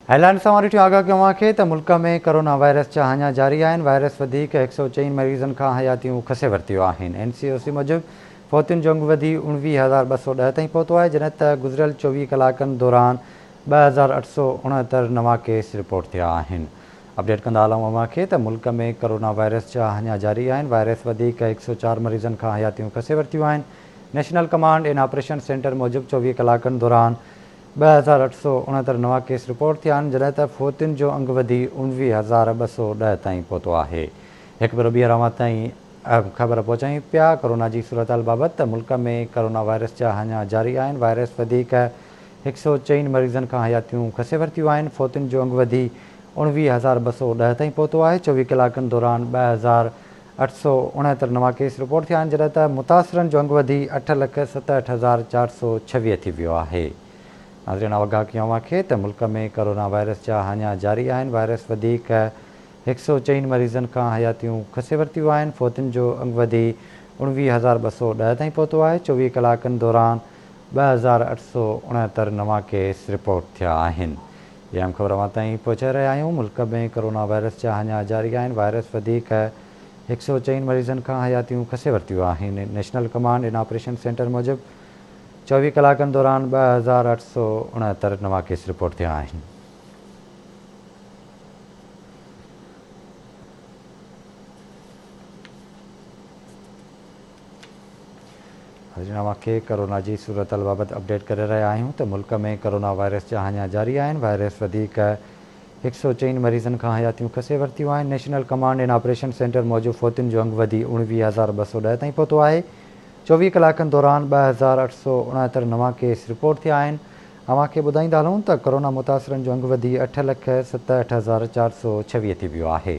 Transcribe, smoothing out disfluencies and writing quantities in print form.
Headlines سان ڏٺيون آگاهه ڪيون اوهان کي ته ملڪ ۾ ڪرونا وائرس جا هاڃا جاري آهن، وائرس وڌيڪ 104 مريضن کان حياتيون کسي ورتيون آهن، اين سي او سي موجب فوتين جو انگ وڌي 29210 تائين پهتو آهي، جڏهن ته گذريل 24 ڪلاڪن دوران 2869 نوان ڪيس رپورٽ ٿيا آهن. اپڊيٽ ڪندا هلون اوهان کي ته ملڪ ۾ ڪرونا وائرس جا هاڃا جاري آهن، وائرس وڌيڪ 104 مريضن کان حياتيون کسي ورتيون آهن، national command and operation centre موجب 24 ڪلاڪن دوران 2869 نوان ڪيس رپورٽ ٿيا آهن، جڏهن ته فوتين جو انگ وڌي 29210 تائين پهتو آهي. هڪ ڀيرو ٻيهر اوهان تائين اهم خبر پهچايون پيا ڪورونا جي صورتحال بابت ته ملڪ ۾ ڪورونا وائرس جا هاڃا جاري آهن، وائرس وڌيڪ 104 مريضن کان حياتيون کسي ورتيون آهن، فوتين جو انگ وڌي 29210 تائين پهتو آهي، 24 ڪلاڪن دوران 2869 نوان ڪيس رپورٽ ٿيا آهن، جڏهن ته متاثرن جو انگ وڌي 8,67,426 ٿي ويو آهي. ناظرين آگاهه ڪيون اوهان کي ته ملڪ ۾ ڪورونا وائرس جا هاڃا جاري آهن، وائرس وڌيڪ 104 مريضن کان حياتيون کسي ورتيون آهن، فوتين جو انگ وڌي 29210 تائين پهتو آهي، 24 ڪلاڪن دوران 2869 نوان ڪيس رپورٽ ٿيا آهن. هي اهم خبر اوهان تائين پهچائي رهيا آهيون، ملڪ ۾ ڪورونا وائرس جا هاڃا جاري آهن، وائرس وڌيڪ 104 مريضن کان حياتيون کسي ورتيون آهن، national command and operation centre موجب 24 ڪلاڪن دوران 2869 نوان ڪيس رپورٽ ٿيا آهن. حاضرين اوهان کي ڪرونا جي صورتحال بابت اپڊيٽ ڪري رهيا آهيون ته ملڪ ۾ ڪرونا وائرس جا هاڃا جاري آهن، وائرس وڌيڪ 104 مريضن کان حياتيون کسي ورتيون آهن، national command and operation centre موجب فوتين جو انگ وڌي 29210 تائين پهتو آهي، 24 ڪلاڪن دوران 2869 نوان ڪيس رپورٽ ٿيا آهن، اوهان کي ٻڌائيندا هلون ته ڪرونا متاثرن جو انگ وڌي 8,67,426 ٿي ويو آهي.